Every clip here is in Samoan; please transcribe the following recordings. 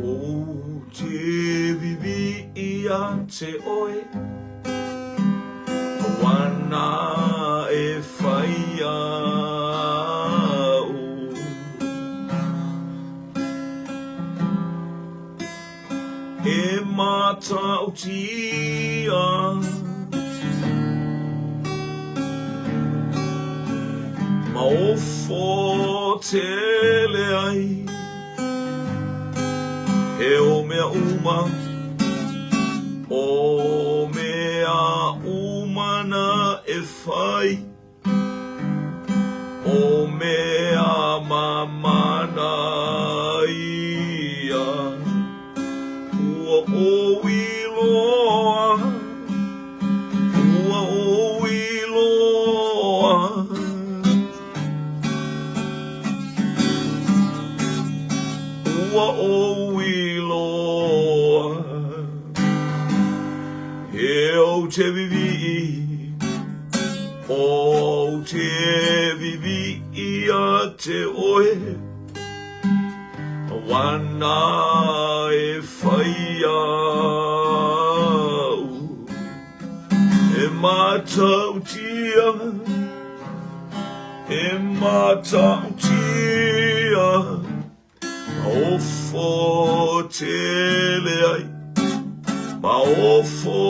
Ou te vivii ia te oe, Wana e whai au. E mātautia Maofo tele ai He o mea uma O mea uma na e whai O mea mamana ia Ua ʻoi loa Ua ʻoi loa Ua ʻoi loa He ou te vivii Ou te vivii ia te oe Wana e whai au E mātautia E mātautia Maofo tele ai Maofo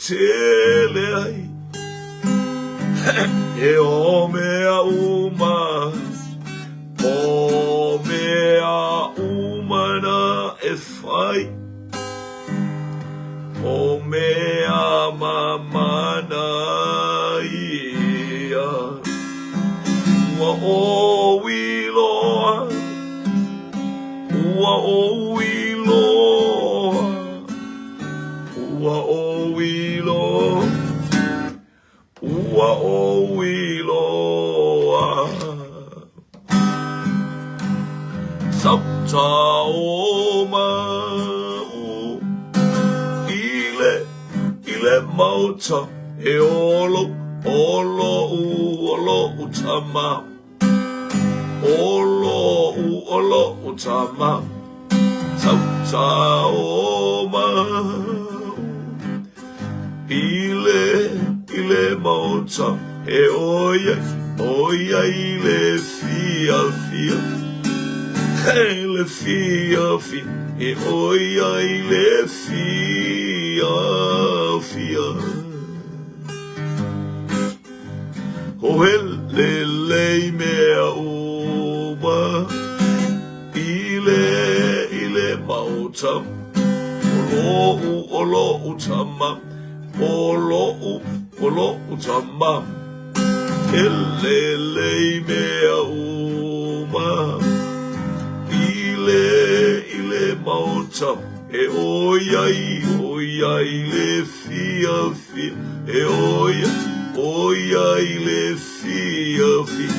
tele ai E o mea uma O mea uma na e whai O mea mamana ia Ua ʻoi loa Ua ʻoi loa Ua ʻoi loa Ua ʻoi loa Sauta o mau I le, i le maota E olo, olo u, olo u tama Olo u, olo u tama Sauta o mau I le, i le maota E ʻoiai, ʻoiai le fiafia E le fiafia E ʻoiai le fiafia O helelei mea uma I le, i le maota O loʻu, o loʻu tama O loʻu, o loʻu tama Helelei mea uma I le, i le maota E ʻoiai, ʻoiai le fiafia E ʻoiai, ʻoiai le fiafia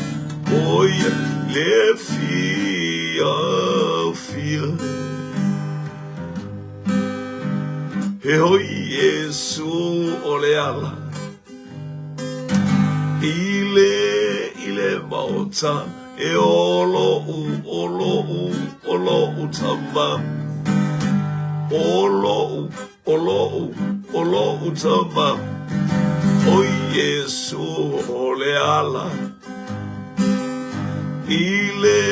ʻOiai le fiafia He ʻo Iesū o le ala I le, i le maota E o loʻu, o loʻu, o loʻu tama O loʻu, o loʻu, o loʻu tama ʻO Iesū o le ala I le,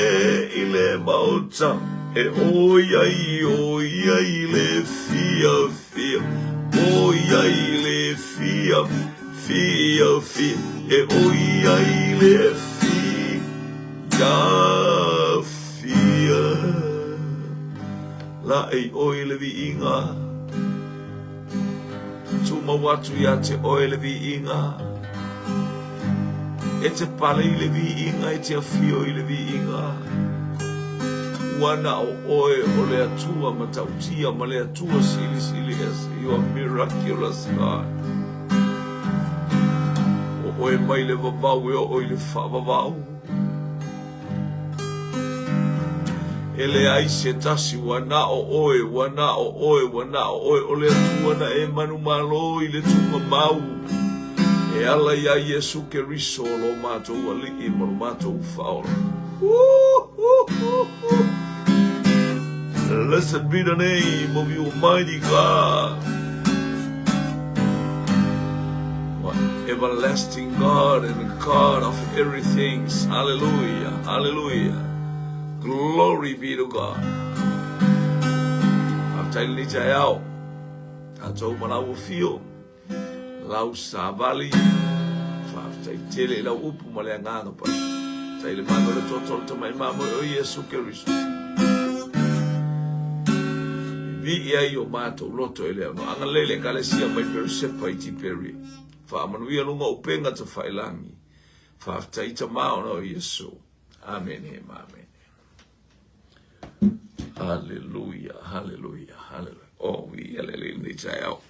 i le maota E ʻoiai, ʻoiai le fiafia ʻOiai le fia, fiafia E ʻoiai le fiafia Laʻi ʻoe le viiga Tumau atu iā te ʻoe le viiga E te pale i le viiga, e te afio i le viiga. Ua na o ʻoe o le Atua matautia ma le Atua silisili ese. You are miraculous God. O ʻoe mai le vavau e oo i le faavavau. E leai se tasi ua na o ʻoe, ua na o ʻoe, ua na o ʻoe, o le Atua na e manumalo i le tugamau e ala iā Iesu Keriso lo matou Alii ma lo matou Faaola. Blessed be the name of your mighty God. Everlasting God and God of everything. Hallelujah. Hallelujah. Glory be to God. Faafetai lenei taeao. Tatou malau afio. Lau savali. Faafetai tele i lau upu ma le agaga pai. Tai le mana o le toto o le tamai mamoe o Iesu Keriso. Vivii ai o matou loto e le ano. Agalelei le Ekalesia mai Peresepa i Tiperia. Faamanuia luga o upega tafailangi. Faafetai Tama ona o Iesu. Amene ma amene. Haleluia, haleluia, haleluia. Oh, viia le Alii i lenei taeao.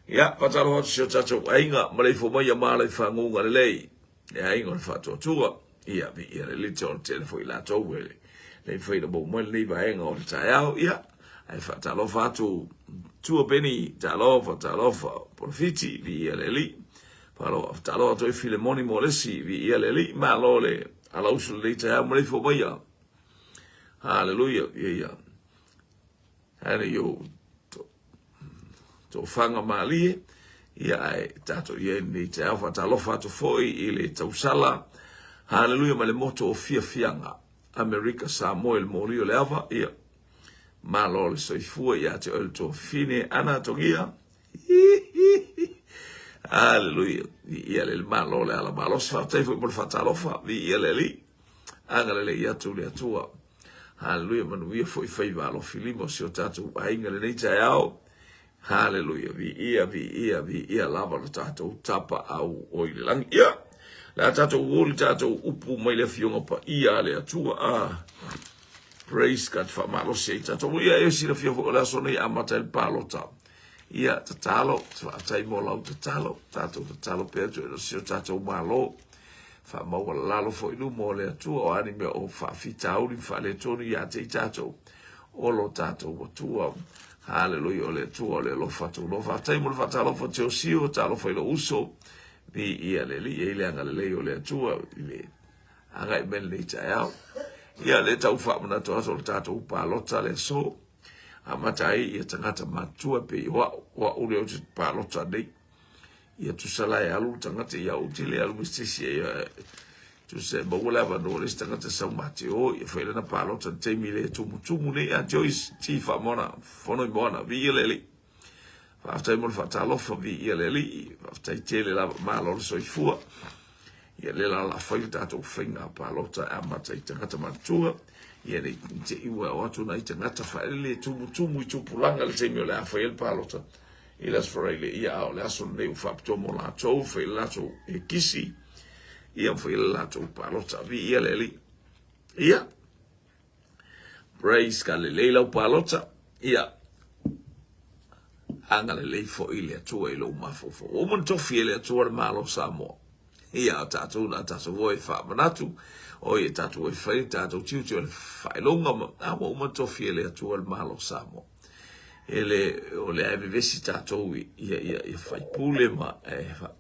Ia, faatalofa atu si o tatou aiga, maleifua mai ia malo i faguga lelei, le aiga o le faatuatua. Ia, viia le Alii, te ona tele foi latou e le mafai ona maua mai lenei vaega o le taeao. Ia, ae faatalofa atu tua Beni, talofa, talofa, Polofiti, viia le Alii. Faatalofa atu ai Filemoni Molesi, viia le Alii, malo le alausu lenei taeao, maleifua mai ia. Haleluia, ia ia. Haere i ou tofaga malie, ia ae tatou i ai lenei taeao. Faatalofa atu foi i le tausala, haleluia, ma le moto o fiafiaga, Amerika Samoa i le moli o le ava, ia, malo le soifua ia te oe le tuafafine, Ana Togia, Haleluia, viia le malo le ala malosi, faafetai foi mo le faatalofa, viia le Alii, agalelei atu le Atua. Haleluia, manuia foi faiva alofi lima o si o tatou aiga lenei taeao. Haleluia, viia, viia, viia lava lo tatou tapaau o i le lagi. Ia, le a tatou uli tatou upu mai le afioga paia a le Atua. Ah, praise God, faamalosi ai tatou. Ia, e silafia foi o le aso nei amata ai le palota. Ia, tatalo, faafetai mo lau tatalo, tatou tatalo pea atu e si o tatou Malo. Faamaualalo foi i luma o le Atua o a ni mea o faafitauli ma faaletonu ia te i tatou o lo tatou Atua. Haleluia, o le Atua o le alofa tunoa. Faafetai mo le faatalofa Teosio, talofa i lou uso, viia le Alii, e i le agalelei o le Atua i le agai mai lenei taeao. Ia, le tau faamanatu atu o le tatou palota le aso. Amata ai ia tagata matutua pei o au, o au lea ou te palota nei. Ia tusa la e alu le tagata ia ou te le alu ma se isi ia tusa e maua le avanoa le isi tagata sau ma te o ia fai lana palota le taimi le tumutumu nei a Joyce T Faamona fono i moana viia le Alii. Faafetai mo le faatalofa viia le Alii. Faafetai tele lava malo le soifua. Ia le la la fai le tatou faiga palota e amata i tagata matutua ia nei te i ua o atu nai tagata faaelele e tumutumu i tupulaga le taimi o le a fai ai le palota i le Aso Faraile ia a o le aso lenei ua faapitoa mo latou fai le latou e kisi ia fai le latou palota viia le Alii ia praise God lelei lau palota ia agalelei foi le Atua i lou mafaufau. Ua uma ona tofi e le Atua le Malo o Samoa. Ia, o tatou na tatou o e faamanatu, o ia tatou e fai le tatou tiute o le faailoga, ma, a ua uma ona tofi e le Atua le Malo o Samoa. E le, o lea e vevesi tatou i, ia, ia, ia faipule ma, e, fa,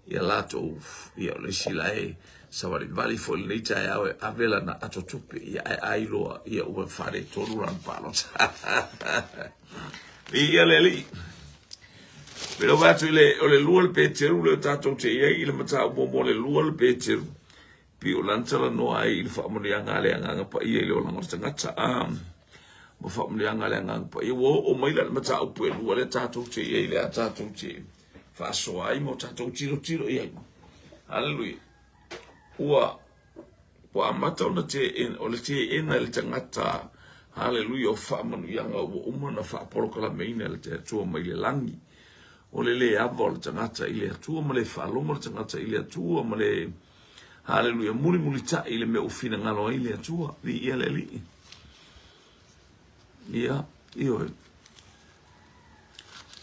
ia latou, ia o le isi la e savalivali foi lenei taeao e ave lana ato tupe, ia ae ai loa, ia ua faaletonu lana palota. Viia le Alii. Pei ua atu i le, o le lua le Peteru lea tatou te i ai i le mataupu muamua o le lua le Peteru. Pei o lana talanoa ai i le faamanuiaga a le Agaga Paia i le olaga o le tagata. A, ma faamanuiaga a le Agaga Paia. Ua oo mai la i le mataupu e lua lea tatou te i ai, lea tatou te faasoa ai ma o tatou tilotilo i ai. Haleluia. Ua Ua amata ona teena, o le teena e le tagata, haleluia, o faamanuiaga ua uma ona faapolokalameina e le Atua mai le lagi. O le le ava o le tagata i le Atua ma le faalogo o le tagata i le Atua ma le, haleluia, mulimulitai i le mea ua finagalo ai le Atua. Viia le Alii. Ia, ioe.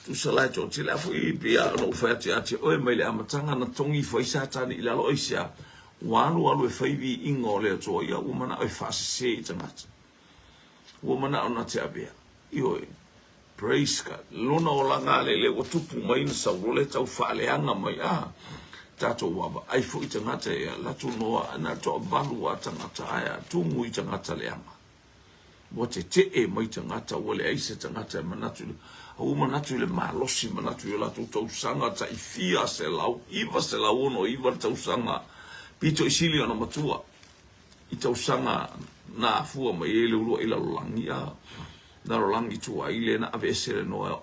Tusa la e toatele a foi pei lava ona ou fai atu ia te oe mai le amataga na togi ifo ai Satani i lalo aisea ua alu alu e fai viiga o le Atua ia ua manao e faasese i tagata ua manao na te avea ioe praise God lona olaga lele ua tupu mai na sau loa le tau faaleaga mai a tatou vaavaai foi tagata ia latou noa na toavalu a tagata ae a tumu i tagata leaga. Ua tetee mai tagata, ua leai se tagata e manatu i le, ua manatu i le malosi, manatu i o latou tausaga tai fia selau, 969 le tausaga pito i sili ona matua i tausaga na afua mai ai le uluai lalolagi, a lalolagi tuai lea na aveese le Noa,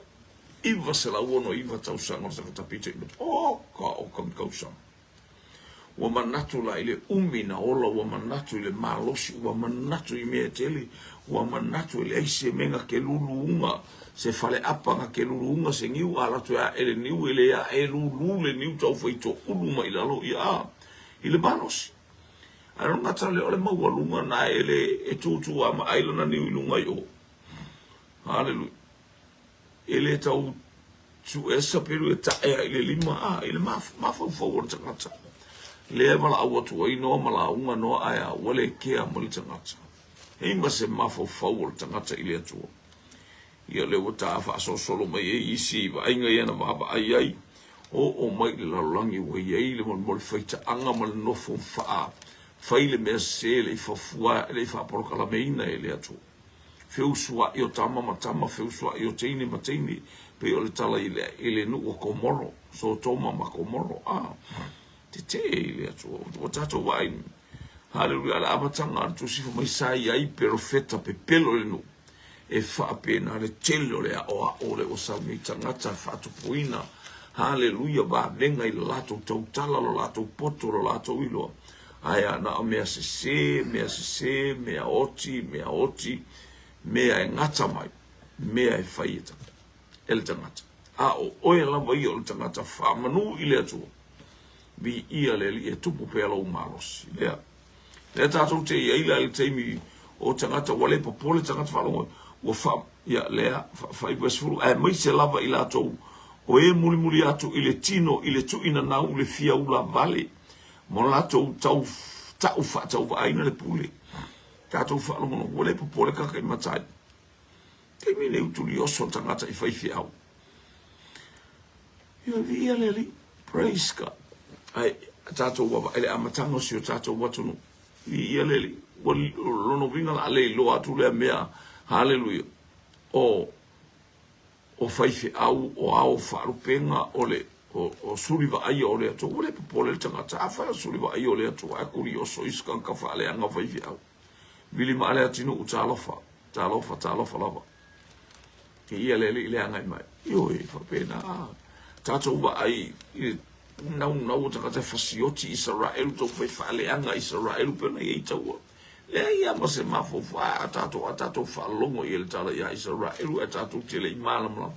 969 tausaga o le tagata pito i matua. Oka oka ni tausaga. Ua manatu la i le umi na ola, ua manatu i le malosi, ua manatu i mea e tele, ua manatu e leai se mea na te luluga, se faleapa na te luluga se niu, a latou e ae le niu, e le ae lulu le niu tau fai toulu mai lalo, ia, a, i le malosi. Ae o le gata lea o le maualuga na e le e tūtū a ma ai lana niu i luga i o. Haleluia. E le tau suesa pelu e taea i le lima, a, i le mafaufau o le tagata. Lea e valaau atu ai noa ma lauga noa ae a ua le kea mai le tagata. Hei ma se mafaufau o le tagata i le Atua. Ia lea ua ta faasolosolo mai ai isi vaaiga ia na vaavaai ai, oo mai i le lalolagi ua i ai le molemole faitaaga ma le nofo faa fai le mea sese le i fafua le i faapolokalameina e le Atua. Feusua'i o tama ma tama, feusua'i o teine ma teine, pei o le tala i le, i le nuu o Komoro, Sotoma ma Komoro, a, tetee i le Atua. Ua tatou vaai, haleluia, le amataga a le Tusi fai mai sa i ai perofeta pepelo i le nuu, e faapena le tele o le aoao o lea ua sau nei tagata faatupuina, haleluia, vavega i le latou tautala, lo latou poto, lo latou iloa. Ae a na o mea sese, mea sese, mea oti, mea oti, mea e gata mai, mea e fai e, e le tagata. A o oe lava ia o le tagata faamanu i le Atua, viia le Alii e tupu pea lou malosi. Lea, lea tatou te i ai la i le taimi o tagata ua le popole tagata faalogo, ua fa, ia lea, fa-90, aemaise lava i latou o e mulimuli atu i le tino, i le tuuinanau, i le fia ula vale, Ma latou tau ta'u faatauvaaina le pule. Tatou faalogologo, ua le popole kaka i matai. Taimi nei utuli oso tagata i faifeau. Ia viia le Alii. Praise God. Ai, tatou vaavaai le amataga o si o tatou atunuu. Viia le Alii. Ua lona uiga la a le iloa atu lea mea. Haleluia. O o faifeau, o ao faalupega, o le o suli vaaia o le Atua. Ua le popole le tagata, afai o suli vaaia o le Atua, ae kuli oso isi tagata faaleaga faifeau. Vili ma ale atinuu, talofa, talofa, talofa lava. Ke ia le alii le agai mai. Ioe, faapena. Tatou vaai i le naunau o tagata e fasioti Isaraelu, tau fai faaleaga Isaraelu pe ona i ai taua. Leai lava ma se mafaufau, a tatou, a tatou faalogo i le tala ia Isaraelu, ae tatou te le i malamalama.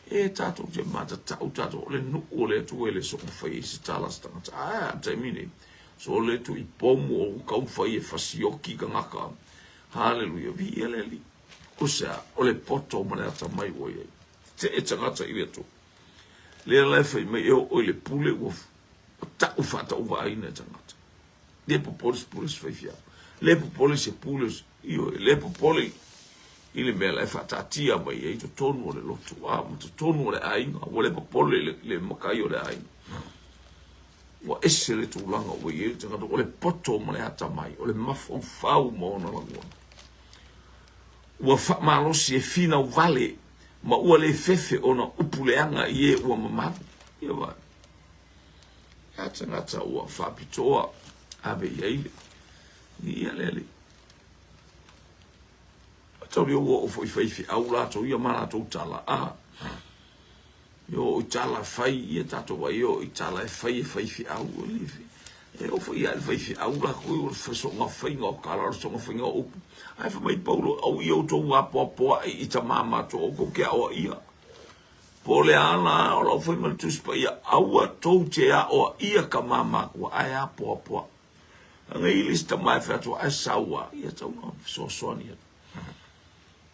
E tatou te matatau tatou, o le nuu o le Atua e le soona fai ai se tala a se tagata. Ae a le taimi nei, so le tui pomu o taumafai e fasioki tagata. Haleluia, viia le Alii. O se a? O le poto ma le atamai ua i ai. Tetee tagata i le Atua. Lea la e fai mai e oo i le pule ua ta'u faatauvaaina e tagata. Le popole se pule se faifeau. Le popole se pule, ioe, le popole i le mea la e faataatia mai ai totonu o le lotu, a ma totonu o le aiga, ua le popole i le, le matai o le aiga. Ua ese le tulaga ua i ai le tagata, o le poto ma le atamai, o le mafaufau ma ona lagona. Ua faamalosi e finau vale ma ua le fefe ona upu leaga i e ua mamalu. Ia vaai. A tagata ua faapitoa ave i ai le ia le alii. Tau lea ua oo foi faifeau latou ia ma latou tala a e oo i tala fai ia tatou ai e oo i tala e fai e faifeau e oo foi ia le faifeau latou o le soona faiga o tala o le soona faiga o upu ae fai mai Paulo au ia outou apoapoai i tama matou outou te aoaia Po o le a la o lau fai ma le Tusi Paia, aua tou te aoaia ka mamatua ae apoapoa. Leaga e i ai le isi tama e fai atu, ae sau a, ia tau na fesoasoani atu.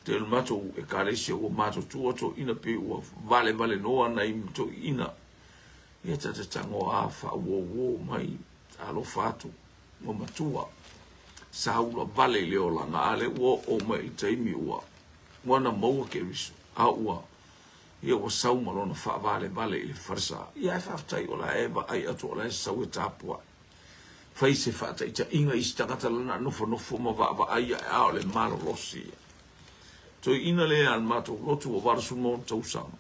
Te le matou ekalesia ua matutua toeaiina pei ua valevalenoa nai toeaiina. Ia ta te tago a faauouo mai, alofa atu, ua matua. Saula vale i le olaga, a lea ua oo mai i le taimi ua ua na maua Keriso, a ua ia ua sau ma lona faavalevale i le falesa. Ia ae faafetai o la e vaai atu o la e sau e tapuai. Fai se faataitaiga i se tagata lana nofonofo ma vaavaai ae a o le malolosi ia. Toeaina lea a le matou lotu ua 86 tausaga.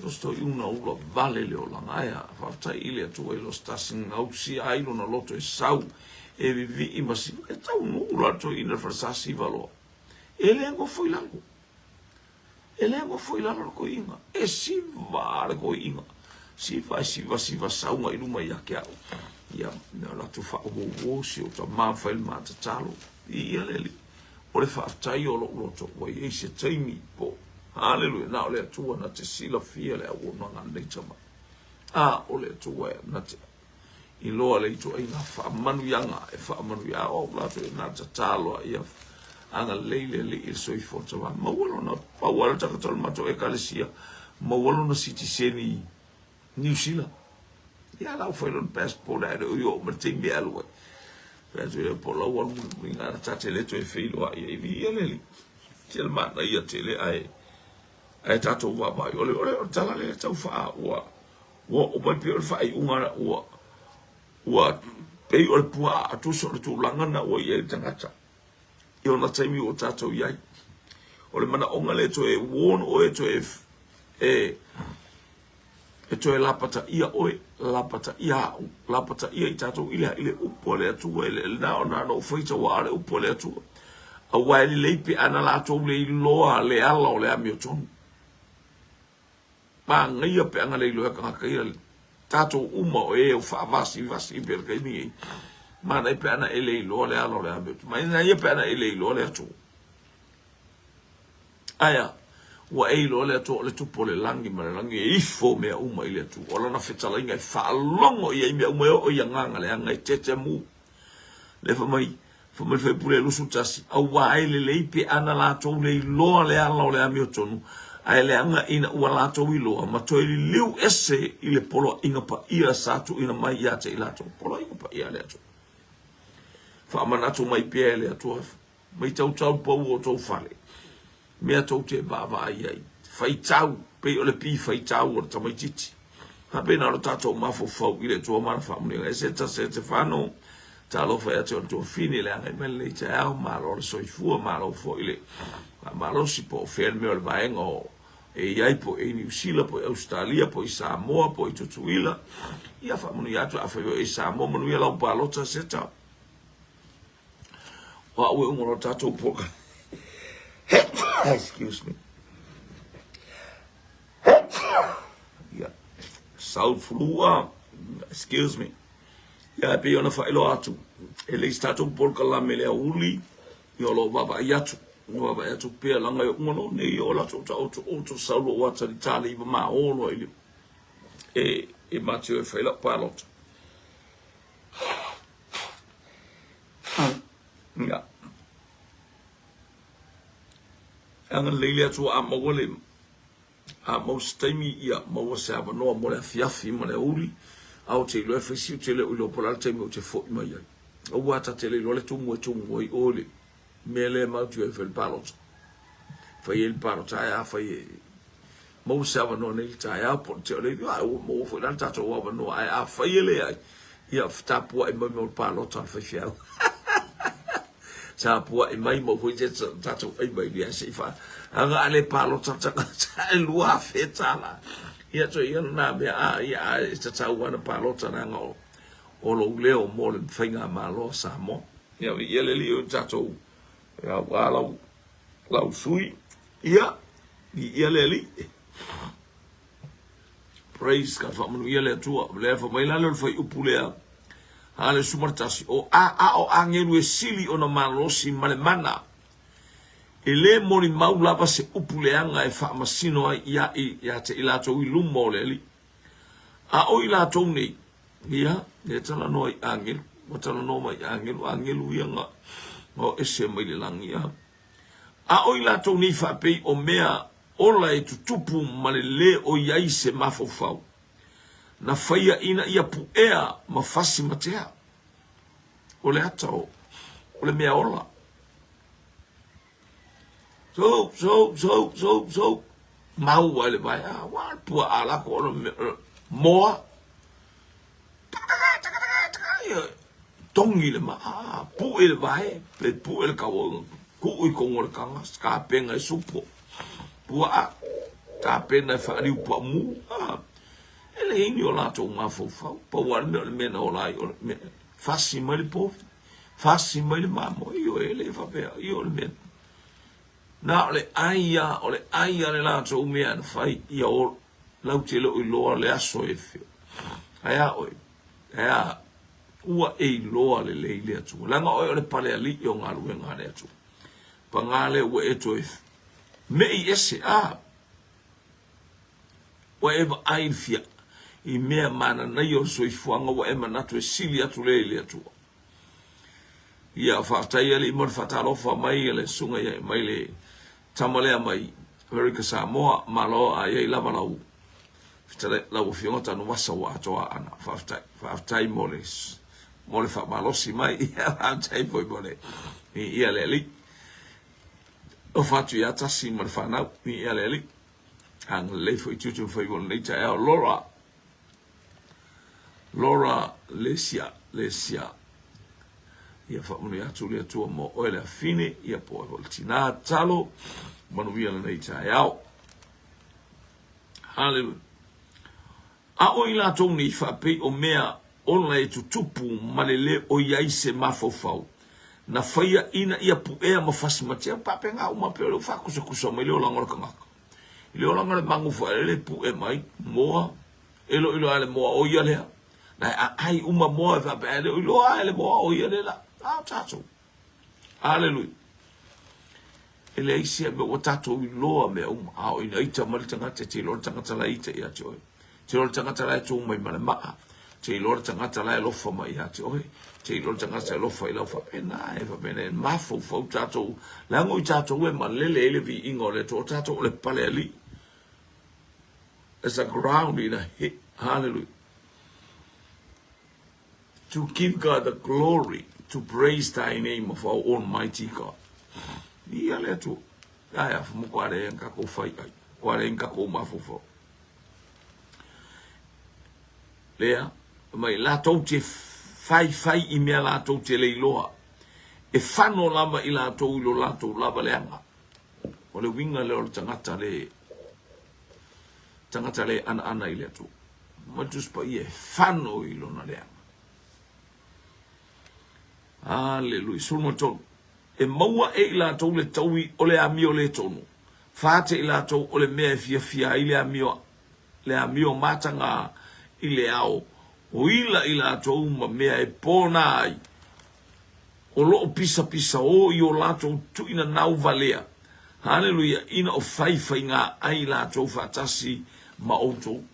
O se toeaina ula vale le olaga. Ae a, faafetai i le Atua i lo se tasi gausia ai lona loto e sau e vivii ma siva. E taunuu la le toeaina i le falesa siva loa. E le nofo i lalo. E le nofo i lalo le toeaina. E siva le toeaina. Siva e siva siva sauga i luma ia te au. Ia, mea o latou faauouo si o tama ma fai le ma tatalo. Viia le Alii. O le faafetai o lou loto ua i ai se taimi po. Haleluia! Na o le Atua na te silafia le auaunaga a lenei tama. A o le Atua na te iloa le ituaiga faamanuiaga e faamanuia au au latou e na tatalo a ia agalelei le Alii i le soifua o le tama. Maua lona pau lava le tagata o le matou ekalesia, maua lona sitiseni Niu Sila. Ia la ua fai lona passport ae le o i oo mai le taimi e alu ai. Fai atu ia po o lau alu mulimuli na ta te le toe feiloai ai. Viia le Alii. Tele manaia tele ae ae tatou vaavaai. O le o le o le tala lea tau faa ua ua oo mai pei o le faaiuga ua ua pei o le puaa tusa o le tulaga na ua i ai le tagata i ona taimi ua tatou i ai. O le manaoga lea toe warn oe toe e E toe lapataia oe, lapataia au, lapataia i tatou i le i le upu a le Atua, e le na o na ona ou faitau a le upu a le Atua. Aua e lelei pe ana latou le iloa le ala o le amiotonu. Manaia pe ana le iloa e tagata ia tatou uma o e o faavasivasi pea le taimi nei. Manaia pe ana e le iloa le ala o le amiotonu. Manaia pe ana e le iloa le Atua. Ae a? Ua e iloa le Atua o le Tupu o le lagi ma le lagi e ifo mea uma i le Atua. O Lana fetalaiga e faalogo i ai mea uma e oo i agaga leaga e tetemu. Lea fai mai, fai mai le faipule 21, Auā e lelei pe ana latou le iloa le ala o le amiotonu, ae leaga ina ua latou iloa ma toe liliu ese i le poloaiga paia sa tuuina mai ia te i latou. Poloaiga paia a le Atua. Faamanatu mai pea e le Atua Mai tautau pau o tou fale, mea tou te vaavaai ai. Faitau, pei o le pi faitau o le tamaititi. Faapena lo tatou mafaufau i le Atua ma ana faamanuiaga. E se tasi e te fano, talofa ia te oe le tuafine le agai mai lenei taeao, malo le soifua, malo foi le faamalosi po o fea le mea o le vaega o e i ai po i Niu Sila, po i Ausetalia, po i Samoa, po i Tutuila. Ia faamanuia atu, afai o e i Samoa, manuia lau palota se tau. O au e uma lo tatou polokalame. Excuse me. Yeah. South Flua. Excuse me. Ia, e pei ona faailoa atu, e leai se tatou polokalame le aoauli, ia o lo o vaavaai atu, vaavaai atu pea, leaga e uma loa nei o latou taotooto sau lou atalita le iva maō loa i le e, e matio e fai lau palota. Ia. Agalelei le Atua a maua le a maua se taimi ia maua se avanoa mo le afiafi ma le aoauli, a ou te iloa e fai si ou te le o iloa po o le a le taimi ou te foi mai ai. Aua ta te le iloa le tumu e tumu ai oe le mea lea e mautio ai e fai le palota. Fai ai le palota ae afai e maua se avanoa nei i le taeao po o le tea o le ivi, ua maua foi la le tatou avanoa, ae afai e leai, ia tapuai mai mo le palota a le faifeau. Tapuai mai mau foi te tatou ai mai lia se i fa aga a le palota tagata e $2,000. Ia toe ia lena mea a ia a e tatau ana palota leaga o o lou leo mo le faigamalo a Samoa. Ia viia le Alii o tatou ia ua lau lau sui ia viia le Alii. Praise God, faamanuia le Atua. Lea fai mai la lea o le fuaiupu lea, a le 11, o a, a o agelu e sili ona malosi ma le mana, e le molimau lava se upu leaga e faamasino ai ia, ia te i latou i luma o le Alii. A o i latou nei, ia, lea talanoa i agelu, ua talanoa mai i agelu, agelu ia na, na o ese mai le lagi, ia. A o i latou nei faapei o mea ola e tutupu ma le lē o i ai se mafaufau, na faia ina ia puea ma fasi matea. O le ata o, o le mea ola. So, so, so, so, so, mau ai le vae, a, ua le puaʻa lako o le moa. Taka, taka, taka, taka, ia, togi le maa, pue le vae, pe pue le kaua. Tuu i tonu o le taga, tapena e supo puaa, tapena e faaliu puaamu, a. E leai ni o latou mafaufau, pau lava le mea o le mea na ola ai o le mea, fasi mai le povi, fasi mai le mamoe, ioe, e le faapea, ioe, o le mea, na o le ai lava, o le ai lava le latou mea na fai, ia ola, latou te le o iloa le aso e feo. Ae a oe? Ae a? Ua e iloa lelei le Atua, leaga oe o le palealii o galuega a le Atua. Paga lea ua e toe mei ese, a ua e vaai i le fia i mea mananaia o le soifuaga, ua e manatu e sili atu lea i le Atua. Ia, faafetai Alii mo le faatalofa mai a le susuga ia mai le tama lea mai Amerika Samoa. Malo a i ai lava lau fetalai, lau afioga Tanuvasa ua atoa ana. Faafetai, faafetai mo le mo le faamalosi mai. Ia, faafetai foi mo le ia le Alii. Alofa atu ia Tasi ma le fanau, ia le Alii. Agalelei foi tiute ma faiva o lenei taeao. Laura, Laura Lesia, Lesia. Ia faamanuia atu le Atua mo oe le afine, ia po oe foi le tinā. Tatalo, manuia lenei taeao. Haleluia. A o i latou nei faapei o mea ola e tutupu ma le lē o i ai se mafaufau, na faia ina ia puea ma fasimatea, faapena uma pei o lea ua faakusakusa mai le olaga o le tagata. I le olaga o le magu foi le pue mai moa, e loiloa le moa o ia lea. Na e aai uma moa e faapea e le o iloa e le moa o ia lea la. A o tatou. Aleluia. E leai se mea ua tatou iloa mea uma. A o ina ita mai le tagata, e te iloa le tagata la e ita ia te oe. E te iloa le tagata la e tu mai ma le maa. E te iloa le tagata la e alofa mai ia te oe. E te iloa le tagata e alofa i lau faapena, e faapena, e mafaufau tatou. Leaga o i tatou e malele ai le viiga o le Atua, o tatou o le pale alii. As a ground in a hit. Hallelujah. To give God the glory, to praise thy name of our almighty God. Ia le Atua. Ai a mo ko are ka ko fai ai. Ko are ka ko mafaufau. Lea, mai latou te faifai i mea latou te le iloa. E fano lava i latou i lo latou lava leaga. O le uiga lea o le tagata le tagata le anaana i le Atua. Ma le Tusi Paia e fano i lona leaga. Aleluia. 13. E maua e i latou le taui o le amio le tonu. Fate i latou o le mea e fiafia ai le amio, le amio mataga i le ao, o ila i latou ma mea e pona ai. O lo o pisapisaō i o latou tuuinanau valea, haleluia, ina o fai faiga ai latou faatasi ma outou.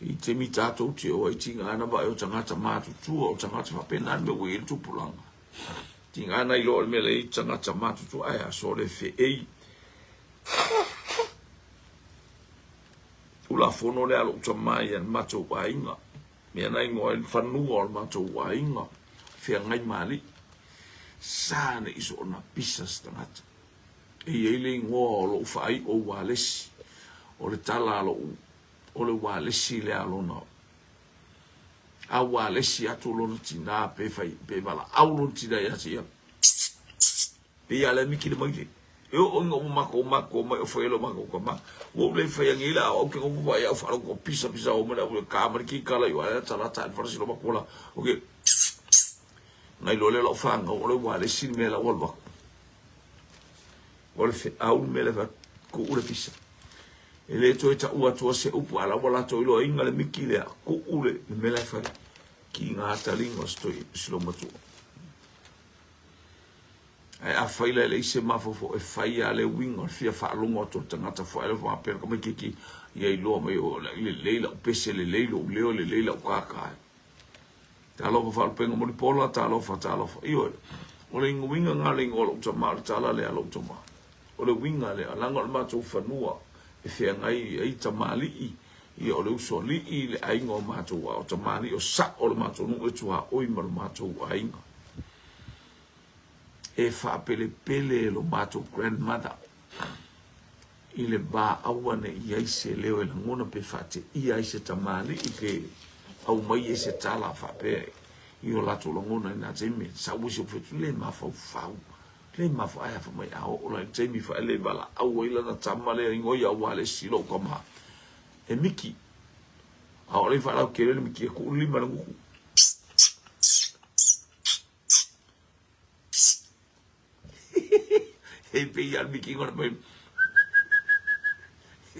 I taimi tatou te o ai tiga ana vae o tagata matutua, o tagata faapena le mea ua i ai le tupulaga. Tiga ana iloa le mea le i tagata matutua, ae aso le feei. Tulafono lea a lou tama ia le matou aiga. Mea na ingoa ai le fanua o le matou aiga, feagai ma alii. Sa ne i soona pisa se tagata. E i ai le igoa o lou faai'o ualesi, o le tala a lou, o le ualesi lea a lona, a ualesi atu lona tinā pe fai, pe valaau lona tinā ia te ia, Pei a le miki le maile. E oo ina ua matou matua mai o fai lo matou tama. Ua ou le fai angi la au ke ngofu vai au whalo ko pisa pisa o mele au le ka mari ki kala i wa ta la ta fara silo makola. Oke. Ngai lo le lo whanga o le wa le sin me la walwa. O le fe au me le fa ku ule pisa. E le toe ta ua tua se upu ala wala to ilo inga le miki le ku ule le mele fai ki ngā talinga o stoi silo matua. Ae afai la e leai se mafaufau e fai a le uiga o le fia faalogo atu o le tagata foi ale faapea ka mai keiki ia iloa mai o lelei lau pese lelei lou leo lelei lau kaka e. Talofa faalupega mulipola talofa talofa ioe o le uiga na le igoa o lou tama o le tala lea a lou tama o le uiga lea leaga o le matou fanua e feagai ai tamalii ia o le usoalii le aiga o matou a o tamalii o sao o le matou nuu e tuaoi ma le matou aiga. E faapelepele e lo matou grandmother i le va aua ne i ai se leo e lagona pe faateia ai se tamalii pe aumai ai se tala faapea. i o latou lagona i na taimi, sau ai si ou fai atu, le mafaufau, le mafaufau, ae a fai mai, a oo la i le taimi fai le valaau ai lana tama lea igoa ia Ualesi lou tama, e Miki, a oo la i faalautele le Miki e tuu le lima i le gutu. E pei a le Miki ngona mai,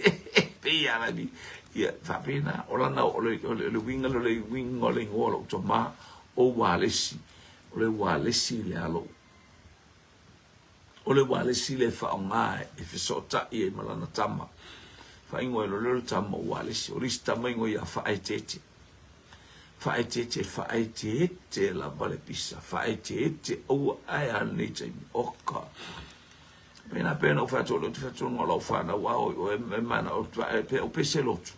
e pei a la ni, ia faapena, o lana, o le, o le, o le uiga lea o le uiga o le igoa o lou tama, o Ualesi, o le Ualesi lea a lou, o le ualesi lea e faaaoga e fesootai ai ma lana tama. Faaigoa ai loa lea o le tama o ualesi. O le isi tama igoa ia Faaeteete. Faaeteete, faaeteete lava le pisa, faaeteete aua ae a lenei taimi. Oka. Pena pena ou fai atu o le fai atu o lau fanau a oi oe e mana o pe o pese lotu.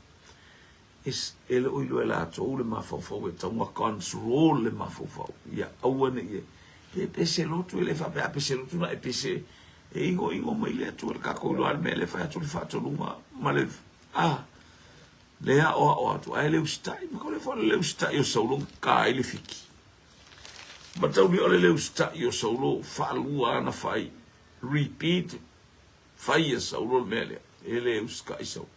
E le o iloa e latou le mafaufau e tatau ona control le mafaufau ia aua ne i e pe pese lotu e le faapea a pese lotu na e pese e igoigo mai le Atua i le tatou iloa le mea lea e fai atu le faatonuga ma le a le aoao atu ae le usitai ma le foi le usitai o Saulo ka ai le fiki mataulia o le le usitai o Saulo faalua ana fai repeat Fai e Saulo le mea lea, e le usitai Saulo.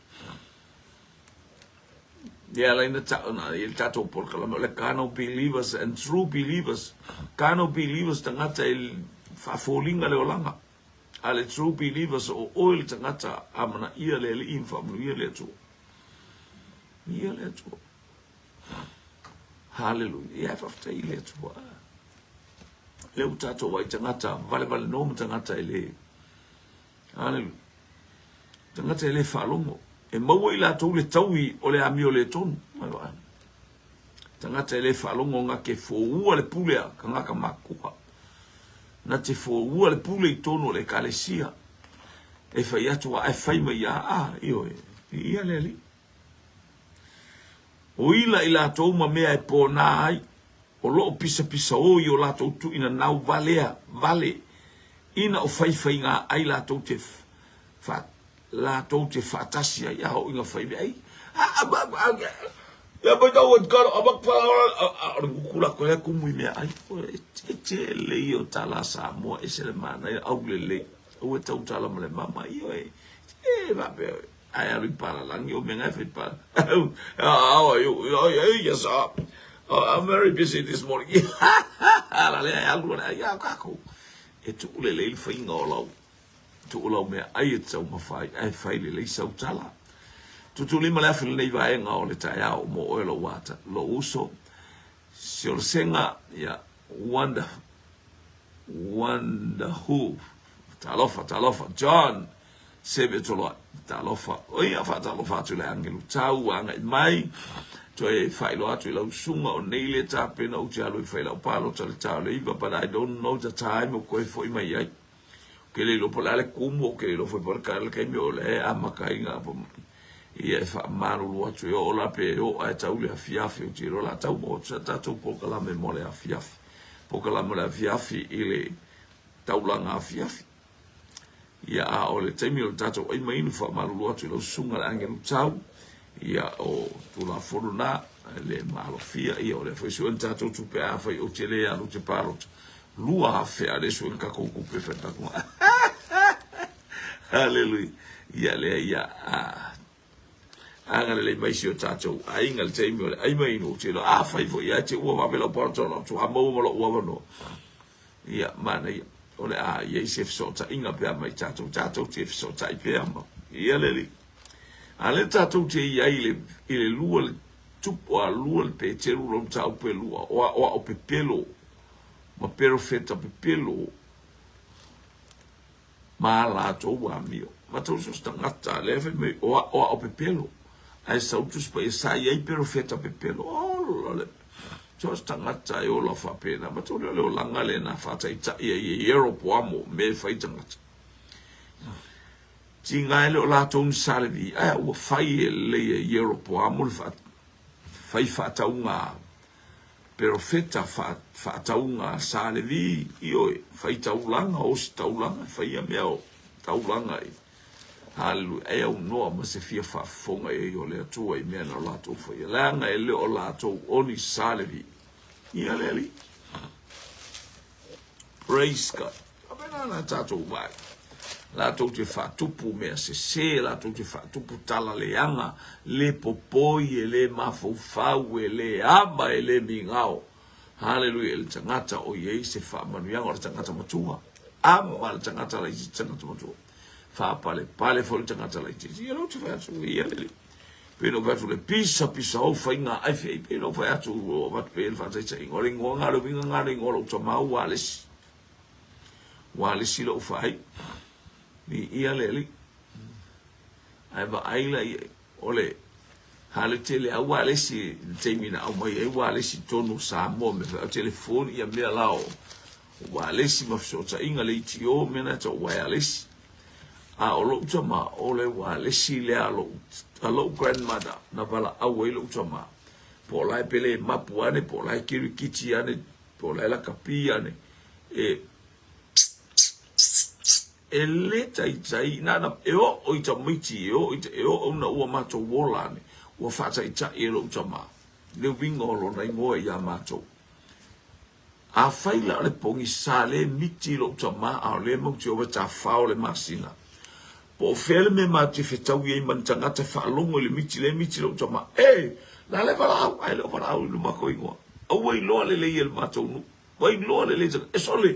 E ala ai na tau na i le tatou polokalame o le carnal believers and true believers. Carnal believers tagata e faafoliga le olaga. A le true believers o oe le tagata amanaia le Alii ma faamanuia le Atua. Ia le Atua. Hallelujah. Ia faafetai i le Atua. Lea ua tatou vaai tagata valevale nō ma tagata e le Hallelujah. Tagata e le faalogo. E maua i latou le taui o le amio le tonu. Tagata e le faalogo na te foua le pule a tagata matutua. Na te foua le pule i tonu o le ekalesia. E fai atu a e fai mai ia a, ioe, ia le Alii. O ila i latou ma mea e pōnā ai, o lo o pisapisaō i o latou tuuinanau valea vale ina o faifaiga ai latou te fa, latou te faatasi ai a oo ina fai mea ai. O le gutu latou lea tumu i meaai. E tele ia o tala a Samoa, ese le manaia, aulelei, aua e tautala ma le mama, ioe, e faapea, Ae alu i Palalagi o mea nga e fai pa. How are you? Yes, I'm very busy this morning. Ala lea e alu ale ai a kākou. E tuu lelei le faiga o lau tuu lau mea ai e te taumafa ai, ae fai lelei sau tala. Tuutuulima le afi lenei vaega o le taeao mo oe lou ata, lou uso. Siolosega, ia, wonderful. Wonderful. Talofa, talofa. John, Seve Toloai, talofa. O ia faatalofa atu i le agelu tau ua agai mai. Toe faailoa atu i lau susuga o nei le tapena ou te alu e fai lau palota i le ta o le iva but I don't know the time o koe foi mai ai. Ou ke le iloa po o le a le kumu, ou ke le iloa foi po o le taimi o le amataina ia e faamalulu atu e oo la pe oo ae tau le afiafi ou te iloa la tau maua atu sa tatou polokalame mo le afiafi. Polokalame o le afiafi i le taulaga afiafi. Ia, a o le taimi o le tatou ai ma inu, faamalulu atu i lau susuga le agelu tau, ia, o Tulafono na, le malofia, ia, o lea foi sue ni tatou tupe, afai ou te le alu te palota, 2000 a le sue ni tatou tupe fai tatou. Hallelujah. Ia, lea, ia, a, agalelei mai si o tatou aiga le taimi o le ai ma inu, ou te iloa, afai foi ia te ua vave lau palota ona faatoa maua ma lou avanoa. Ia, manaia, o le a i ai se fesootaiga pe a mai tatou, tatou te fesootai pea ma ia le Alii. A lea tatou te i ai i le, i le lua le tupu a lua le Peteru lona mataupu e lua, o aoao pepelo ma perofeta pepelo ma a latou amio. Ma tou so se tagata, lea fai mai, o aoao pepelo, ae sau le Tusi Paia, sa i ai perofeta pepelo. Ola le, so se tagata e ola faapena. Ma tou lea o le olaga lena faataitai ai e Ieropoamo mea e fai tagata. Tiga e le o latou ni sa Levi, ae ua fai e lelei e Ieropoamo le fai faatauga Perofeta faatauga sa Levi, ioe, fai taulaga, osi taulaga, faia mea o taulaga i Haleluia, e aunoa ma se fia faafofoga i ai o le Atua i mea na o latou faia, leaga e le o latou o ni sa Levi. Ia le Alii. Praise God. Faapena na tatou vaai. Latou te faatupu mea sese, latou te faatupu tala leaga, le popoi, e le mafaufau, e le ama, e le migao. Haleluia i le tagata o i ai se faamanuiaga o le tagata matua. Ama le tagata laitiiti tagata matua. Faapalepale foi le tagata laitiiti. Ia lou te fai atu, ia le pei na ou fai atu le pisa pisa ou faiga ai fei pei na ou fai atu o avatu pei le faataitaiga o le igoa nga le uiga nga le igoa o lou tama ua alesi ua alesi lou fai i ia le alii ae vaai la ia o le hale tele a ua alesi i le taimi na aumai ai ua alesi i totonu o Samoa me fai o telefoni ia mea la o ua alesi ma fesootaiga leitio mea na e tau wireless. A o lou tama, o le ualesi lea a lou, a lou grandmother na valaau ai lou tama. Po o la e pele mapu ane, po o la e kirikiti ane, po o la e lakapi ane. E, e le taitai, na, na, e oo i tamaiti, e oo i, e oo ina ua matou ola ane, ua faataitai e lou tama le uiga o lona igoa iā matou. Afai la o le pogisa lea e miti i lou tama a o lea matou te o e tafao le masina, po o fea le mea matou te fetaui ai ma ni tagata e faalogo i le miti lea e miti lou tama, e! La le valaau, ae le o valaau i lo matou igoa. Aua iloa lelei e le matou nuu. Ua iloa lelei e e sole,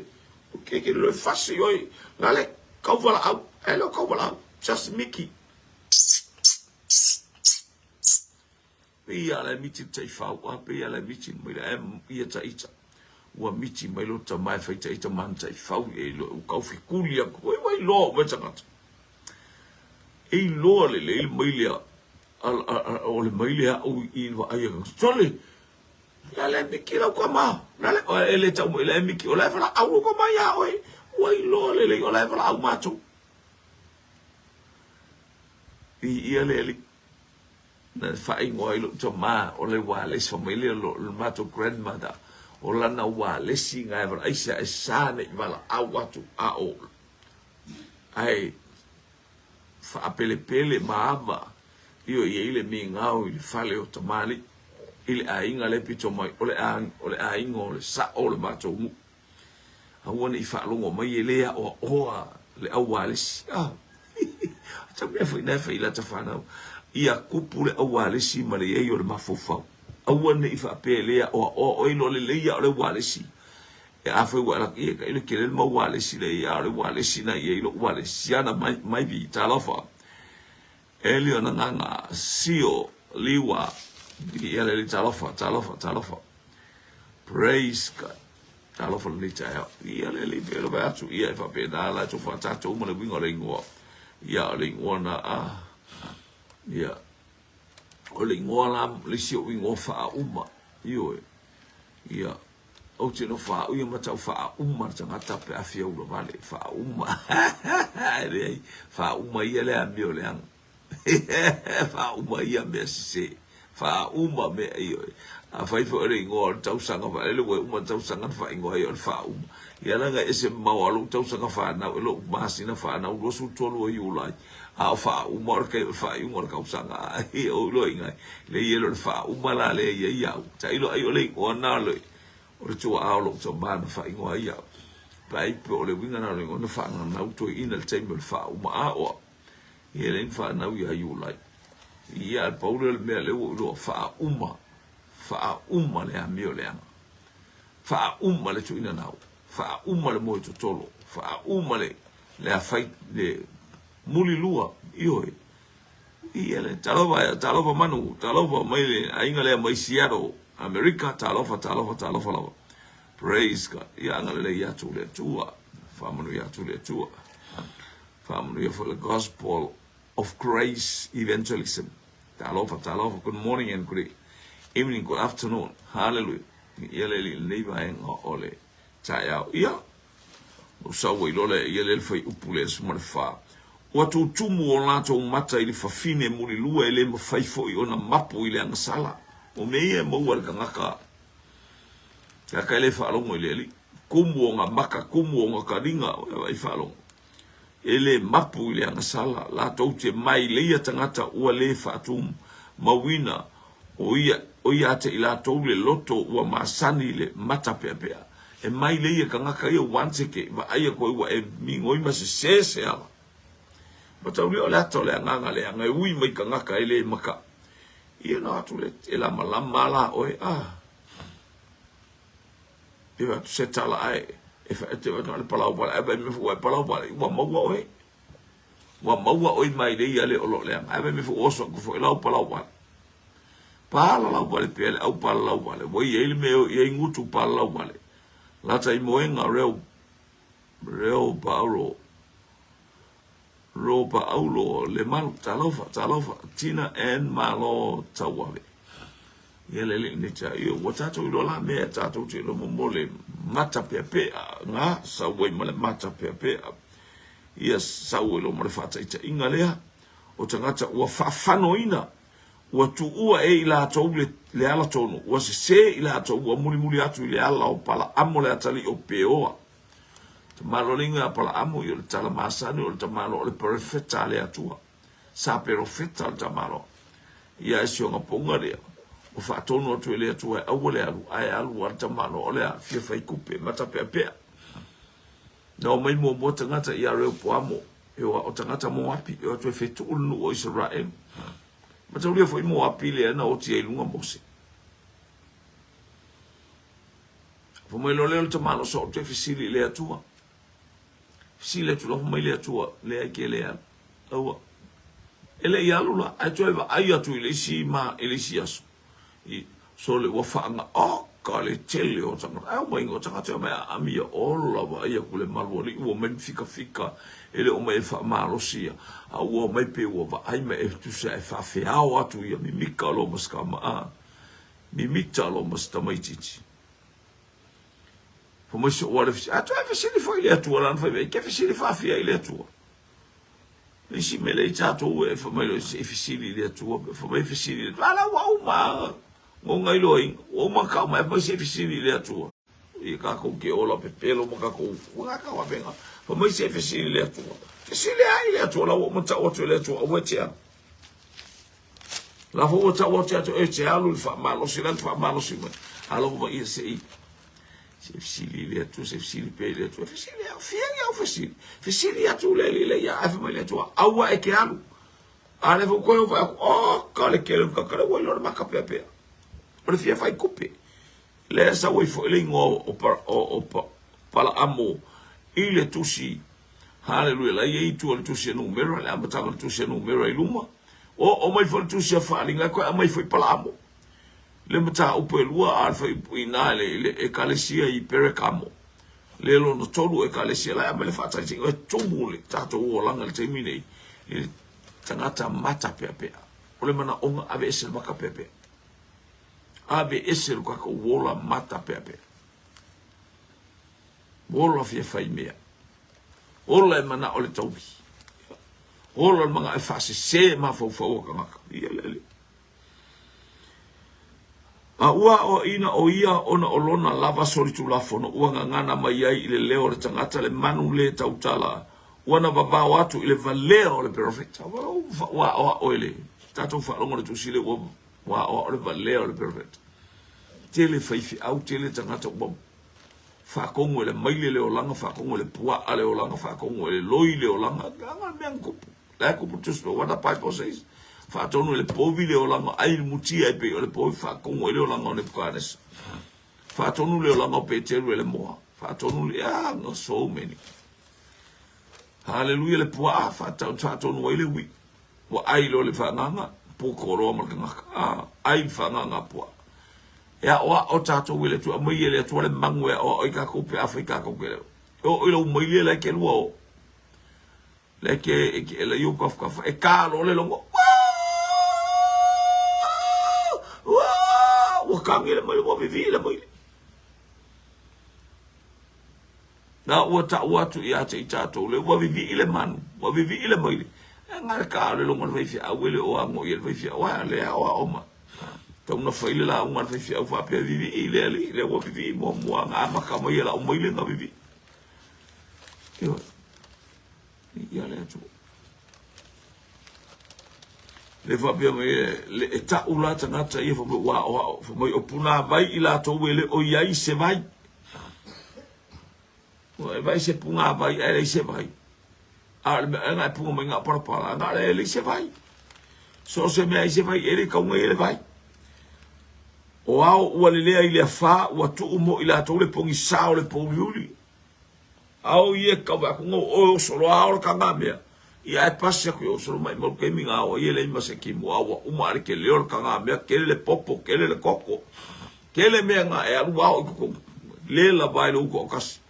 o ke ke loe fasi oi, la le kau valaau, ae le o kau valaau, just miki. Pei a la e miti le taifau, a pei a la e miti mai le ia taita. Ua miti mai lo tama e fai taita ma ana taifau e iloa ua kau fekuli aku. Oi ua iloa uma e tagata. E iloa lelei le maile a o le maile aʻu i le vaai a sole la le miki lau tama la le e le tau mai la e miki o la e valaau lou tama iā oe ua iloa lelei o la e valaau matou. Viia le Alii. Na faaigoa ai lou tama o le ualesi, fai mai lea o le matou grandmother, o lana ualesi na e valaau, aisea e sa nei valaau atu a o ae faapelepele ma ava io i ai le migao i le fale o tamalii i le aiga lea pito mai o le o le aiga o le sao o le matou nuu. Aua ne i faalogo mai e le aoaoa le au ualesi. Ah. Tau mea foi na e fai i lata fanau. Ia kupu le au ualesi ma le iai o le mafaufau. Aua ne i faapea e le aoaoa oe loa lelei a o le ualesi. E afai ua ala ia ka ile kele le mau ualesi le ia o le ualesi na ia i lou ualesi. Siana mai mai vi talofa. Elio na nganga sio liwa ia le talofa talofa talofa. Praise God. Talofa lenei taeao. Ia le alii pei ona fai atu, ia e faapena la e tou faatatou uma le uiga o le igoa. Ia o le igoa na a, ia, o le igoa la, le isi ou igoa faauma, ioe, ia, ou te nofo au ia ma tau faauma le tagata pe a fia ula vale, faauma, e leai, faauma ia le amio leaga. Faauma ia mea sese. Faauma mea ia. Afai foi o le igoa o le tausaga faalele ua uma le tausaga na faaigoa ai o le faauma. Ia leaga e ese mamao a lou tausaga fanau e lou masina fanau 23 o Iulai a o faauma o le faaiuga o le tausaga. Ou iloa i ina leai e le o le faauma la lea e i ai au. Tailo ai o le igoa na o le tuaa o lou tama na faaigoa ai au. Vaai po o le uiga na o le igoa na faananau toeaina i le taimi o le faauma a o au. Ia e leai ni fanau ia Iulai. Ia ae pau lea o le mea lea ua ou iloa, faauma, faauma le amio leaga. Faauma le tuuina nau, faauma le moe totolo, faauma le le afai le mulilua, ioe. Ia le talofa, talofa Manu, talofa mai le aiga lea mai Seattle, Amerika, talofa, talofa, talofa lava. Praise God. Ia agalelei ia atu le Atua. Faamanuia atu le Atua. Faamanuia for the gospel of grace evangelism. Talofa, talofa, good morning and good evening, good afternoon. Hallelujah. Ia le li lenei vaega o le taeao. Ia, o sau ai loa le ia le fai upu le 14. Ua tutumu o latou mata i le fafine mulilua e le mafai foi ona mapu i le agasala. O mea ia e maua e le tagata. Tagata e le faalogo i le Alii. Kumu o nga maka, kumu o nga kaliga, e faalogo. E le mapu i le agasala, latou te mai leia tagata ua le faatumauina. O ia, o ia te i latou le loto ua masani i le matapeapea. E mai le ia kangaka ia uanseke, vaaia koe ua e migoi ma sesē se ala. Mataulia o le ata o le agaga leaga e ui mai kangaka e le maka. Ia na atu le e lamalama la oe ah. E atu se tala ae e fa te atu le palau pala e me fu e palau pala ua maua oe. Ua maua oe mai le ia le o lo leaga. Ae me fu oso ku fo lau palau pala. Pala lau pala pe le au pala lau pala. Ua ia ile me ia ngutu pala lau pala. Lata i moenga reo reo pauro Ro Paaulo Lemalu talofa talofa Tina and Malo Tauave ia le alii nei ta ia ua tatou iloa la mea tatou te iloa mo le mata peapea nga sau ai ma le mata peapea ia sau ai loa ma le faataitaiga lea o tagata ua faafanoina ua tuua e i latou le, le ala tonu ua sesē i latou ua mulimuli atu i le ala o Palaamo le atalii o Peoa. Tamaloa ia Apalaamo, ia o le tala masani o le tamaloa o le perofeta a le Atua. Sa perofeta le tamaloa. Ia e sioga ponga lea, ua faatonu atu e le Atua e aua le alu, ae alu a le tamaloa o le a fia fai kupe, matapeapea. Na o mai muamua tagata ia Reopoamo, e oa o tagata Moapi, e o atu e fetuu le nuu o Isaraelu. Mataulia foi Moapi lea na oti ai luga Mose. Fai mai loa lea o le tamaloa soo toe fesili i le Atua. Fesili atu loa fai mai le Atua, leai ke le alu. Aua. E le i alu la, ae toe vaai atu i le isi ma i le isi aso. I, so le ua whaanga, oh, ka le tele o tangata. Ai mai o tangata mai a amia ola vaai aku le malu ali ua mai fika fika e le o mai e whaamalosi ia. A ua mai pe ua vaai mai e tusa e whaawheao atu ia mimika lo maskama a. Mimita lo ma se tamaitiiti. Fai mai soʻu ale fesili, a toe fesili foi i le Atua lana fai mai, ke fesili faafia i le Atua. Le isi mea lea i tatou e fai mai loa se i fesili i le Atua, fai mai fesili i le Atua, a la ua uma gonga iloaina, ua uma kau mai, fai mai se i fesili i le Atua. Ia kākou ke ola pepelo ma kākou ua ka wavenga. Fai mai se i fesili i le Atua. Fesili ai i le Atua, la ua uma tau atu i le Atua, aua e te alu. La foi ua tau atu atu e te alu i le faamalosi, la le faamalosi mai. Alo ma ia se i se fesili i le Atua, se fesili pea i le Atua. Fesili au, fia i au fesili. Fesili atu le alii le ia, ae fai mai le Atua, aua e ke alu. A le foi koe o vai aku, oh, ka le kele ka kale ua iloa le maka pea pea. O le fia fai kupe. Le sa ua ifo i le ingoa o, o, o, Palaamo i le tusi Haleluia, la ia itu o le tusi a numera, le amataga o le tusi a numera i luma. O, o mai foi le tusi a faaaliga, koe aumai foi Palaamo. Le mataupu e lua a le fuaiupu i ina i le ekalesia i Perekamo. Le lona tolu ekalesia la e aumai le faataitaiga e tumu le tatou olaga i le taimi nei i le tagata matapeapea. O le manaoga aveese le makapeapea. Aveese lo tatou ola matapeapea. Ola fia fai mea. Ola e manao le taui. Ola le manao e faasese mafaufau o tagata. Ia le alii. A ua aoaina o ia ona o lona lava solitulafono ua gagana mai ai i le leo o le tagata le manu le tautala ua na vavao atu i le valea o le perofeta. Ua aoao e le tatou faalogo le tusi le ua aoao le valea o le perofeta. Tele faifeau, tele tagata ua faatonu e le maile le olaga, faatonu e le puaa le olaga, faatonu e le loi le olaga, leaga le mea na tupu. La e tupu tusi what the Bible says. Faatonu e le povi le olaga, ai le mutia e pei o le povi, faatonu e le olaga o Nebuchadnezzar. Faatonu le olaga o Peteru e le moa. Faatonu le, ah, no, so many. Hallelujah le puaa, faatonu ai le ui. Ua ai loa le faaagaga, poko loa ma le tagata. Ah, ai le faaagaga a puaa. E aoao tatou e le Atua, aumai e le Atua le magu e aoao ai tatou pe afai tatou te leo. E oo i lou maile la e ke lua o. La e ke e ke la iu kafkafa e ka lo le logo. Ua kangi le maile, ua vivi le maile. Na ua tau atu ia te i tatou le ua vivii le manu, ua vivii le maile. E nga le ka o le logo le faifeau e le o ago ia le faifeau a le aoao mai. Tau na fai le lauga a le faifeau faapea vivii le alii lea ua vivii muamua na amata mai e lau maile na vivii. Ioe. Ia le Atua. Le faapea mai e, e ta'u la tagata ia fai mai ua aoao, fai mai o punavai i latou e le o i ai se vai. Ua e vaai se punavai ae leai se vai. A o le mea na e punga mai na o palapala, na o le leai se vai. So o se mea ai se vai, e le tauga i le vai. O ao ua lelea i le afā, ua tuu mo i latou le pogisā o le pōuliuli. Ao ia e kau aku ngau oe oso loa ao le kanga mea. Ia ae pasi aku i oso mai mau taimi ngā o ia lei ma se kimu a ua uma ale ke leo le kanga mea kele le popo kele le koko. Kele mea ngā e alu ao i koko le la vai lo uko kasi.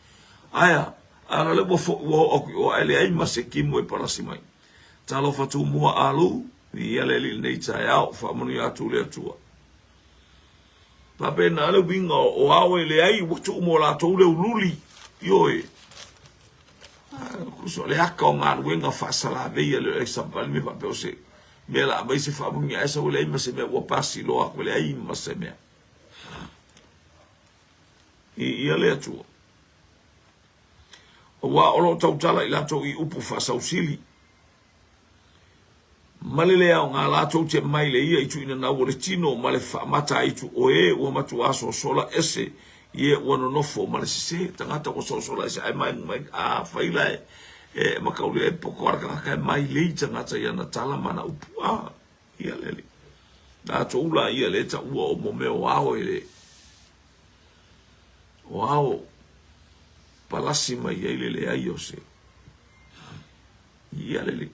Aia, ana le ua fo ua o aku i o ae leai ma se kimu e palasi mai. Talofa Tumua Alu, ia le alii lenei taeao, faamanuia atu le Atua. Faapena le uiga o ao e leai ua tuu mo latou le uliuli. Ioe. Kuso le aka o galuega faasalaveia le o savali me faapea o se mea la aumai se faamanuiaga ae sau e leai ma se mea ua pasi loa atu e leai ma se mea. I ia le Atua. Aua o lo o tautala i latou i upu faasausili. Ma le le aoga latou te mai le ia i tuuinanau o le tino ma le faamataitu o e ua matuā sosola ese i e ua nonofo ma le sesē. Tagata ua sosola ese ae mai mai a fai la e e makauli e poko a le tagata e mailei tagata i ana tala ma ana upu. A ia le alii. Latou la ia le taua o mo mea o ao e le o ao palasi mai ai le leai o se Ia lelei.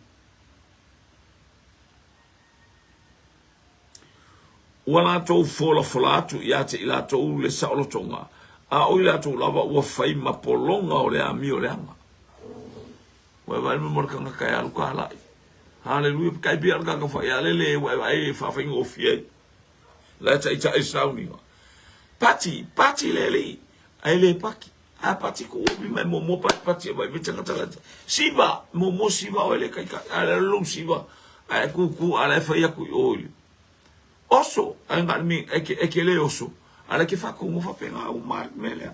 Ua latou folafola atu ia te i latou le saolotoga, a o i latou lava ua fai ma pologa o le amio leaga. Ua e vaai mai mo le tagata e alu kalai. Haleluia, kai pia le tagata faialele ua e vaai e faafaigofie ai. La e taitai sauniga. Pati, pati le alii, ae le paki. A pati ko opi mai mo mo pati pati e vai vai tanga tanga. Siva, mo mo siva o ele kai kai a lo siva. A e ku ku a le fai aku i oili. Oso, a nga mi e ke e ke le oso. A le ke fa ku mo fa penga u mar melea.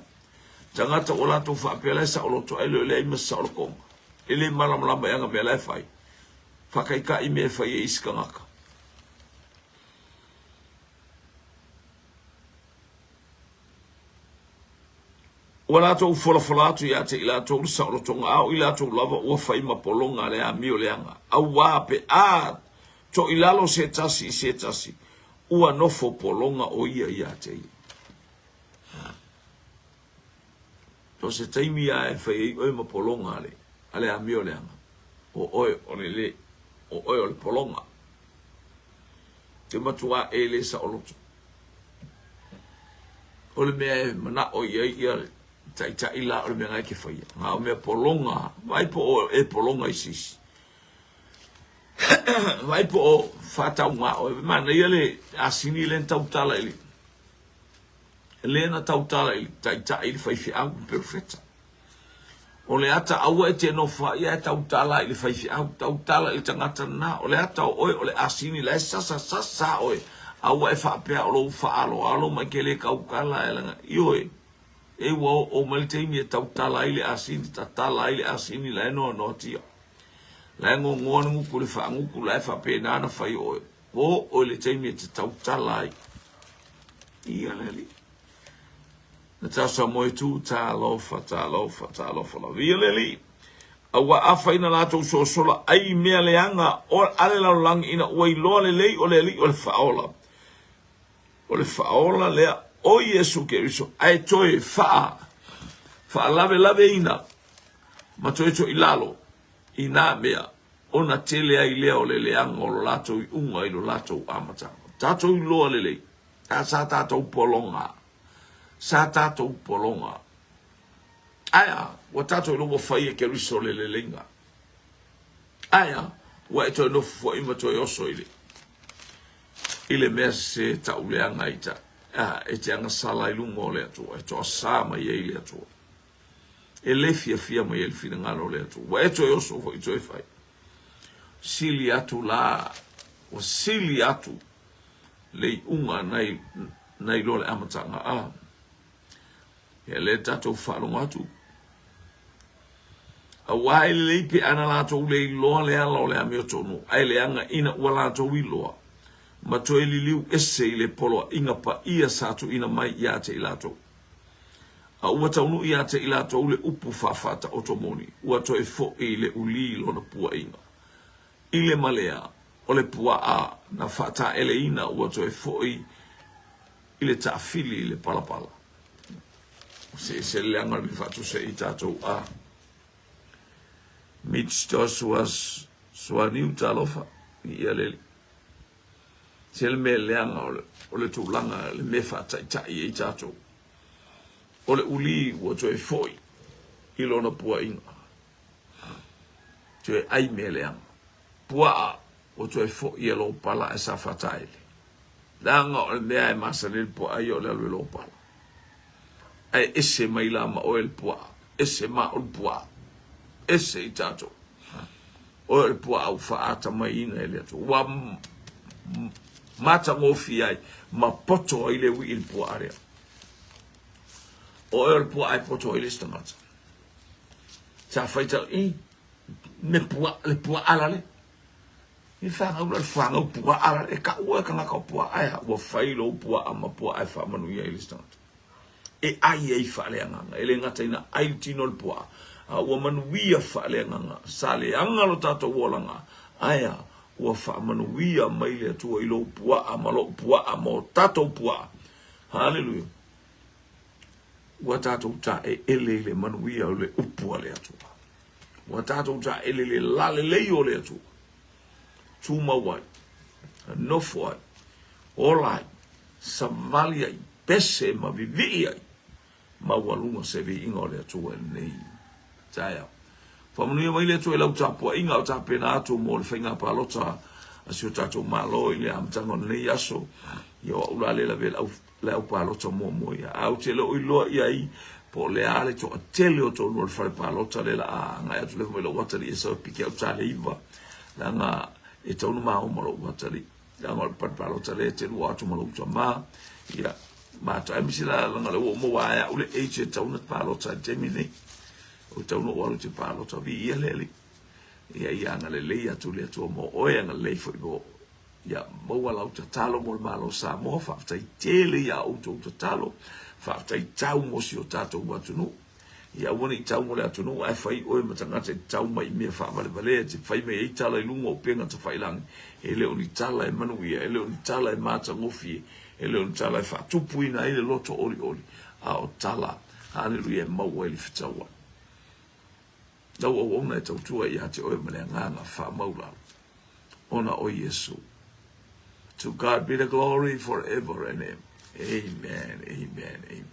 Tangata o latou faapea la e saoloto ai le leai ma se saolotoga. E le malamalama i ana mea la e fai. Faakaikaʻi mea e fai e isi tagata. Ua latou folafola atu ia te i latou le saolotoga, a o i latou lava ua fai ma pologa le amio leaga. Auā, pe a toʻilalo se tasi i se tasi, ua nofo pologa ʻo ia iā te ia. So se taimi a e fai ai ʻoe ma pologa a le, a le amio leaga, ʻo ʻoe o le le, ʻo ʻoe o le pologa. Te matuā e le saoloto. O le mea e manaʻo i ai ia taitai la o le mea na e ke faia. Nga o mea pologa, vai po o e pologa i sisi. Vai po o whātau ngā oe. Manaia le asini le na tautala i le le na tautala i le taitai i le faifeau, le perofeta. O le ata aua e te nofo a ia e tautala i le faifeau, tautala i le tagata lena. O le ata o oe o le asini la e sasa sasa oe. Aua e faapea o lou faaaloalo ma e te le tautala e laga. Ioe, e ua oo mai le taimi e tautala ai le asini, tatala ai le asini la e noanoatia. La e gogoa le gutu i le faagutu, la e faapena ona fai oe. Ua oo i le taimi e te tautala ai. Ia le Alii. Natasha Moetu, Talofa, talofa, talofa lava. Ia le Alii, aua afai na latou sosola ai mea leaga a le lalolagi ina ua iloa lelei o le Alii o le Faaola, o le Faaola lea o Iesu Keriso, ae toe faa, faalavelaveina ma toe toilalo i nā mea ona tele ai lea o le leaga o lo latou iuga i lo latou amataga. Tatou iloa lelei, a sa tatou pologa Sa tatou pologa. Ae a, ua tatou iloa ua fai e Keriso le leleiga. Ae a, ua e toe nofo foi ma toe oso i le, i le mea sese tauleaga i ta, a, e te agasala i luga o le Atua, e toasā mai ai le Atua. E le fiafia mai ai le finagalo o le Atua. Ua e toe oso foi toe fai. Sili atu la, ua sili atu le iuga nai, nai lo le amataga a. Ia lea tatou faalogo atu. Auā e lelei pe ana latou le iloa le ala o le amiotonu, ae leaga ina ua latou iloa, ma toe liliu ese i le poloaiga paia sa tuuina mai ia te i latou. A ua taunuu ia te i latou le upu faafaataoto moni, ua toe foi le uli i lona puaiga. I le malea, o le puaa na faataeleina ua toe foi i le taafili i le palapala. Se ese le leaga o le mea faatusa i tatou a. Mitch Joshua Suaniu talofa i le Se le mea leaga o le, o le tulaga le mea faataitai ai tatou. O le uli ua toe foi i lona puaiga. Toe ai mea leaga. Puaa ua toe foi e lopala ae sa faataele. Leaga o le mea e masani ai le puaa ia o le alu e lopala. Ae ese mai la ma oe le puaa, ese ma o le puaa, ese i tatou. Oe o le puaa ua faatamaiina e le Atua. Ua matagofie ai ma poto ai le uii i le puaa lea. Oe o le puaa e poto ai le isi tagata. Sa fai tau, i, me pua, le puaa la le. I whangau la le whangau puaa la le. E ka ua e kangaka o puaa e ha. Ua fai lou puaa ma puaa e faamanuia ai le isi tagata. E ai ai faaleagaga. E le gata ina ai le tino o le puaa, a ua manuia faaleagaga. Sa leaga lo tatou olaga, ae a? Ua faamanuia mai le Atua i lou puaa ma lou puaa ma o tatou puaa. Haleluia! Ua tatou taeele i le manuia o le upu a le Atua. Ua tatou taeele i le lalelei o le Atua. Tumau ai, nofo ai, ola ai, savali ai, pese ma vivii ai, maualuga se viiga o le Atua i lenei taeao. Faamanuia mai le Atua i lau tapuaiga o tapena atu mo le faiga palota a si o tatou Malo i le amataga o lenei aso. Ia o au la le lavea le au palota muamua ia. Ae ou te le o iloa i ai po o le a le toatele o tonu o le fale palota lea la a agai atu lea fai mai lou atalii e sau e piki au tale iva leaga e tatau ona maoma lou atalii. Leaga o le fale palota lea e te lua atu ma lou tama ia matou aemaise la leaga lea ua ou maua lava e au le age e tatau ona palota ai i le taimi lenei. Ua tatau ona ou alu ou te palota viia le Alii. Ia ia agalelei atu le Atua mo oe, agalelei foi mo ia maua lau tatalo mo le Malo o Samoa. Faafetai tele ia outou tatalo. Faafetai tau mo si o tatou atunuu. Ia aua ne i tau mo le atunuu ae fai oe ma tagata e tau mai i mea faavalevalea e te fai mai ai tala i luga o upega tafailagi. E le o ni tala e manuia, e le o ni tala e matagofie, e le o ni tala e faatupuina ai le loto olioli, a o tala, haleluia, e maua ai le fetauai. Lau auauna e tautua ia te oe ma le agaga faamaulalo, ona o Iesu. To God be the glory forever and ever. Amen, amen, amen.